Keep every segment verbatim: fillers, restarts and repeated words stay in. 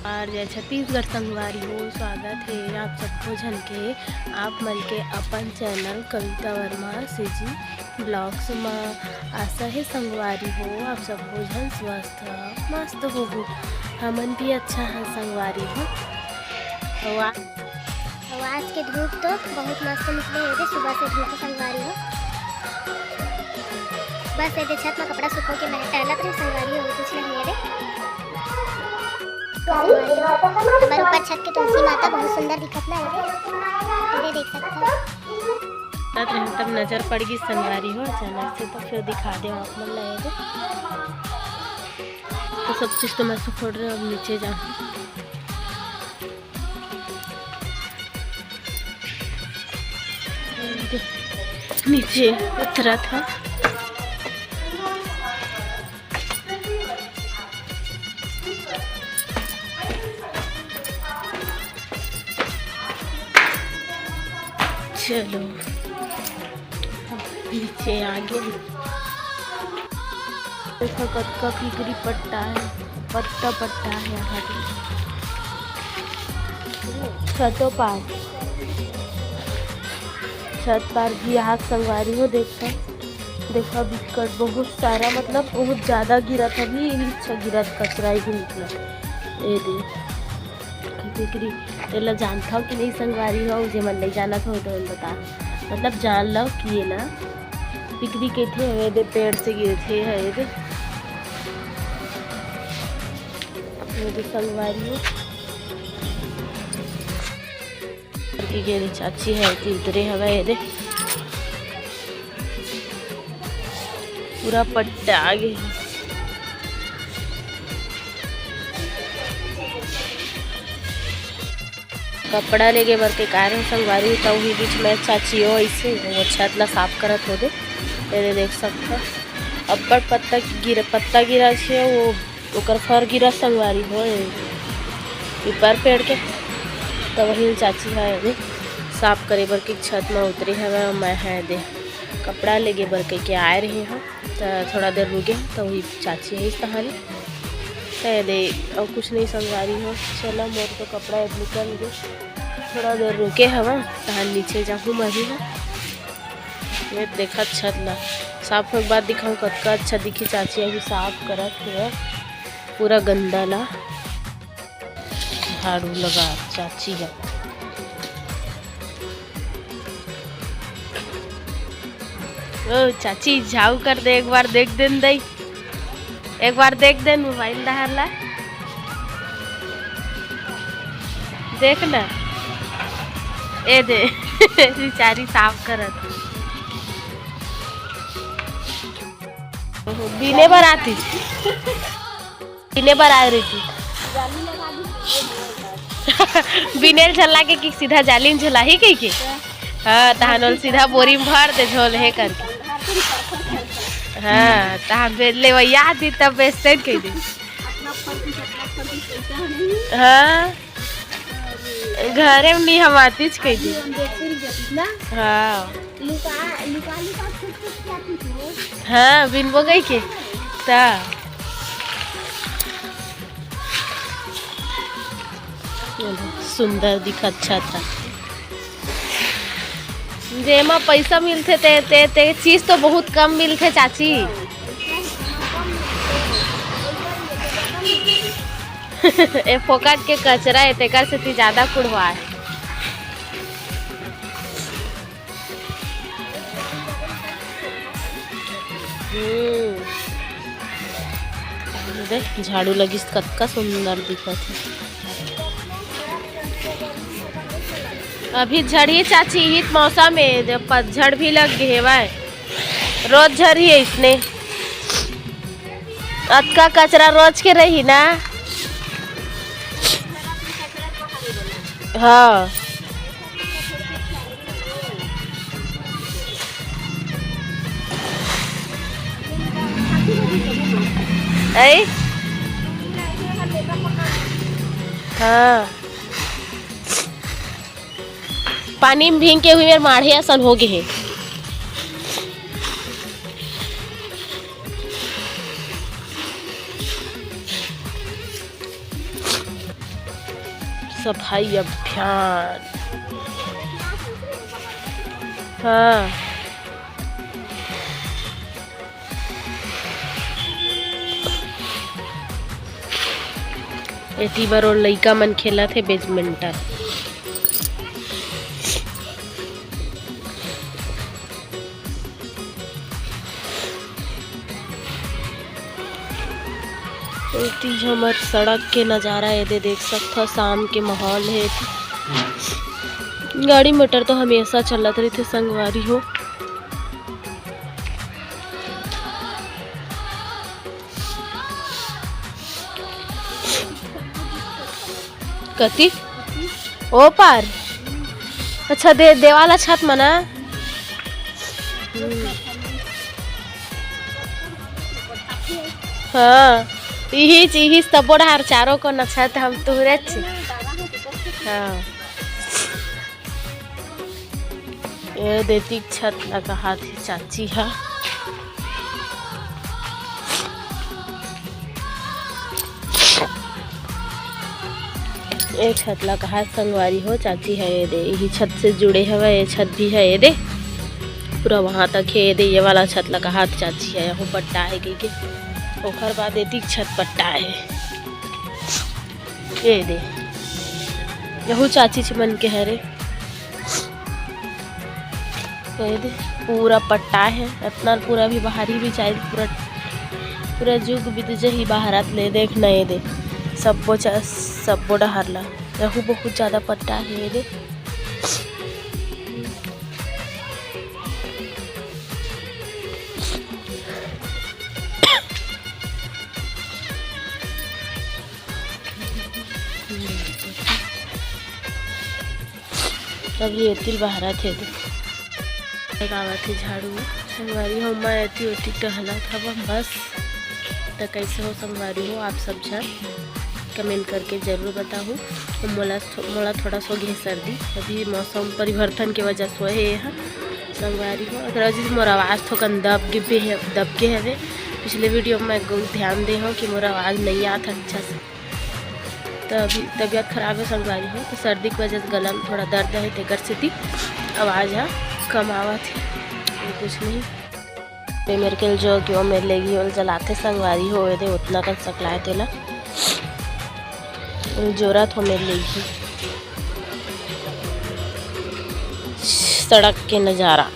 और जय छत्तीसगढ़ संगवारी हो, स्वागत हे आप सबको झन के, आप मन के अपन चैनल कविता वर्मा सीजी ब्लॉग्स म। आशा हे संगवारी हो, आप सबको झन स्वस्थ मस्त होहू, हमन भी अच्छा है संगवारी हो। अउ आ- अउ आज के धूप तो बहुत मस्त निकले हे रे, सुबह से धूप संगवारी हो। बस एदे छत में कपड़ा सुखो के मैं टहलत रहे संगवारी हो, कुछ नहीं है रे। हमारे ऊपर छत के तुलसी माता बहुत सुंदर दिखत ना है रे, ये देख सकते हो। टहलत रहे तब नजर पड़ गई संगवारी हो अचानक से, तो फिर दिखा दे आप मन ला ये दे। तो सब चीज तो मैं सुखोड़ रहे, अब नीचे जा। नीचे उतरा था। चलो, नीचे आ गए। देखो कतका किकरी पट्टा है, पट्टा पट्टा है यहाँ पे। छतो पार, छत पार भी आग संगवारी हो। देखो, देखो बिकट बहुत सारा, मतलब बहुत ज्यादा गिरत है भी, यही अच्छा गिरत कचरा ही निकला। ये दे। किकरी, एला जानथव कि नहीं संगवारी हो, जे मन नहीं जानत हो तो मन बता, मतलब जान लो कि ये ना किकरी कहिथे, ये दे पेड़ से गिरथे, है ये दे, ये दे संगवारी हो। करके गे रही चाची है, कि उतरे हवे ये दे। पूरा पट्टा आगे। कपड़ा लेगे बर के कारण संगवारी, त उही बीच में चाची हो ऐसे वो छत ला साफ करत हो दे। ये दे देख सकता, अब्बड़ पत्ता गिर, पत्ता गिरा छे, वो ओकर फर गिरा संगवारी हो ऊपर पेड़ के। त वही चाची है ये साफ करे बर के छत में उतरे हवे, मैं है दे कपड़ा लेगे बर के, के आए रहे हो। त थोड़ा देर रुके, त वही चाची है इस तहानी। त ये दे, अउ कुछ नहीं संगवारी हो, चला मोर तो कपड़ा अब निकल गए। थोड़ा देर रुके हवा, तहान नीचे जाहूँ मैं भी ना। ये देखा छत ला, साफ होए के बाद दिखाऊँ कतका अच्छा दिखी। चाची अभी साफ करत हे पूरा गंदा ला। झाड़ू लगा चाची ह। ओ चाची, झाऊ कर दे, एक बार देख देन दई, एक बार देख देन मोबाइल डहर ला। देख ना, ए दे, बेचारी साफ करत। ओहो, बीने बर आतिस। बीने बर आए रहितिस। बीने ल झन लागे कि सीधा जाली म झोलाही कहिके। हाँ, तहान ओल सीधा बोरी म भर दे झोल हे करके। हाँ, तहान बे-, लेवइया आतिस तब बेचते कहि दे। हाँ, घरे म नहीं हम आतिस कहि दे। हाँ। हाँ, बिनबो कहिके। ता। सुंदर दिखत छत ह। जेमा पैसा मिलथे ते, ते, ते चीज तो बहुत कम मिलथे चाची। ए फोकट के कचरा ए, तेकर सेती ज्यादा कुढ़वा हे। हम्म। देख, झाड़ू लगिस, कतका सुंदर दिखत हे। अभी झड़ही चाची, इही मौसम हे, जब पतझड़ भी लग गे हेवय, रोज झड़ही अइसने। अतका कचरा रोज के रही ना। हाँ। ऐ? हाँ। पानी में भींग के हुई मेरे माढ़े असन हो गए हे। सफाई अभियान। हाँ। एती बर ओ लइका मन खेलत हे बैडमिंटन। एती हमर सड़क के नजारा एदे देख सकथव, शाम के माहौल हे। गाड़ी मोटर तो हमेशा चलत रहिथे संगवारी हो। कति? ओ पार। अच्छा, दे, देवाला छत मना। हम्म। हाँ, इही, इही तब्बो डहार चारों कोना छत हम तुहरे छी। हाँ। ए देती छत लगात हे चाची हा। ए छत लगात संगवारी हो, चाची हा एदे, इही छत से जुड़े हवय, ए छत भी हा एदे, पूरा वहाँ तक हे एदे, ये वाला छत लगात चाची हा, यहू पट्टा हे कहिके, ओखर बाद एती छत पट्टा हे। एदे, यहू चाचीच मन के हरे। तो एदे, पूरा पट्टा हे, अतना पूरा भी बाहरी भी जाए, पूरा, पूरा जुग बित जही बाहरत ले। देख न एदे, सब्बो चा-, सब्बो डहार ला, यहू बहुत ज्यादा पट्टा हे एदे। तब ये तिल बहरत हे, लगावत हे झाड़ू। संगवारी हो, मैं एती ओती टहलत हवं बस। त कैसे हो संगवारी हो आप सब झन, कमेंट करके जरूर बताहू। मोला थो-, मोला थोड़ा सो घे सर्दी, अभी मौसम परिवर्तन के वजह से होए हे एहा संगवारी हो। अगर अजीज मोर आवाज़ थोकन दब गे हे, दब गे हवे, पिछले वीडियो में मैं ध्यान दे हूँ कि मोर आवाज़ नहीं आत अच्छा से। त अभी तबीयत खराब हे संगवारी हो, तो सर्दी के वजह से गला में थोड़ा दर्द हे, तेकर सेती आवाज़ हा कम आवत हे, ये कुछ नहीं। ये मेरे के जो कि वो मेरे लेगी ओल जलाते संगवारी हो, ये दे उतना कन सकलाए तेला जोरत हो मेरे लेगी। सड़क के नजारा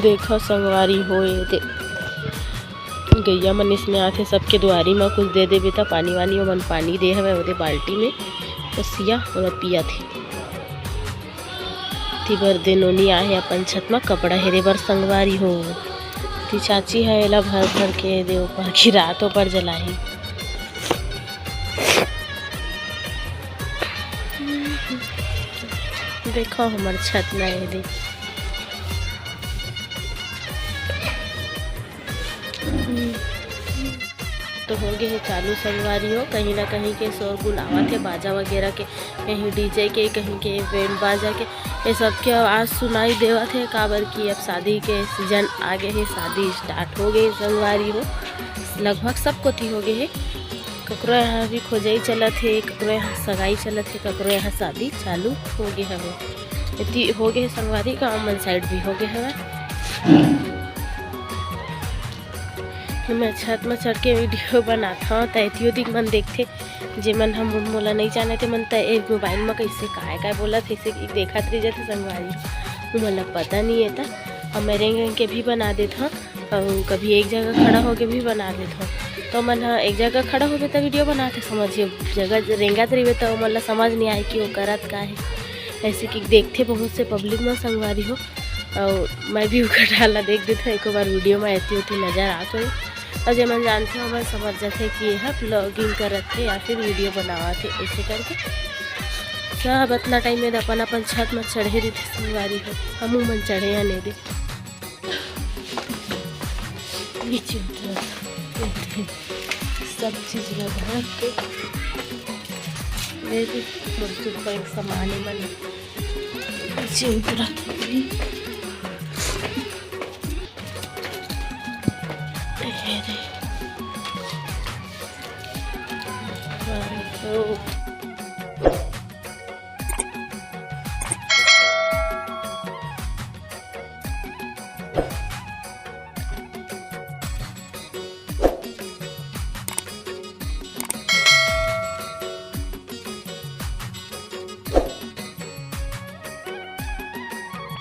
देखो संगवारी हो, ये दे गैया मन इसने आथे सबके दुआरी म, कुछ दे देबे त पानी वानी, ओमन पानी दे हवय ओदे बाल्टी में, बसिया ओला पियत हे। ती बर दे नोनी आहे अपन छत म कपड़ा हेरे बर संगवारी हो। ती चाची ह एला भर भर के दे ऊपर की रात ऊपर जलाही। देखो हमर छत ल एदे। तो हो गए हे चालू संगवारी हो, कहीं ना कहीं के शोरगुल आवत हे, बाजा वगैरह के, कहीं डीजे के, कहीं के बैंड बाजा के, ये सब के आवाज़ सुनाई देवत हे, काबर कि अब शादी के सीजन आ गए हे, शादी स्टार्ट हो गए संगवारी हो, लगभग सब कोती हो गए हे। ककरो यहाँ भी खोजई चलत हे, ककरो यहाँ सगाई चलत हे, ककरो यहाँ शादी चालू हो गए हवे। एती हो गए हे संगवारी, गाँव मन साइड भी हो गए हवे। मैं छत म चढ़ के वीडियो बनात हव, त एतियो दिक मन देखथे, जेमन ह मो-, मोला नइ जाने, ते मन त ए मोबाइल म कइसे काय काय बोलत हे, अइसे कि देखत रहि जाथे संगवारी, उमन ला पता नइ हे। त अब मैं रेंग रेंग के भी बना देत हव, अउ कभी एक जगह खड़ा होके भी बना देत हव। तो मन ह एक जगह खड़ा होबे त वीडियो बनाथे, समझिए, जगह रेंगत रहिबे त ओमन ला समझ नइ आए कि वो करत का हे, अइसे कि देखथे बहुत से पब्लिक मन संगवारी हो। अउ मैं भी ओकर डाल ला देख देथव, एको बार वीडियो में एती ओती नजर आत होही। अउ जेमन जानथे, ओमन समझ जाथे कि एहा vlogging करत हे या फिर वीडियो बनावत हे, ऐसे करके। सब अतना टाइम में अपन अपन छत में चढ़े रहिथे संगवारी हो, हमू मन चढ़े हन एदे। नीचे उतरत हे, सब चीज ला धर के, ये भी मोर सुरपा एक सामान मन। नीचे उतरत हन। ये रे। Hello.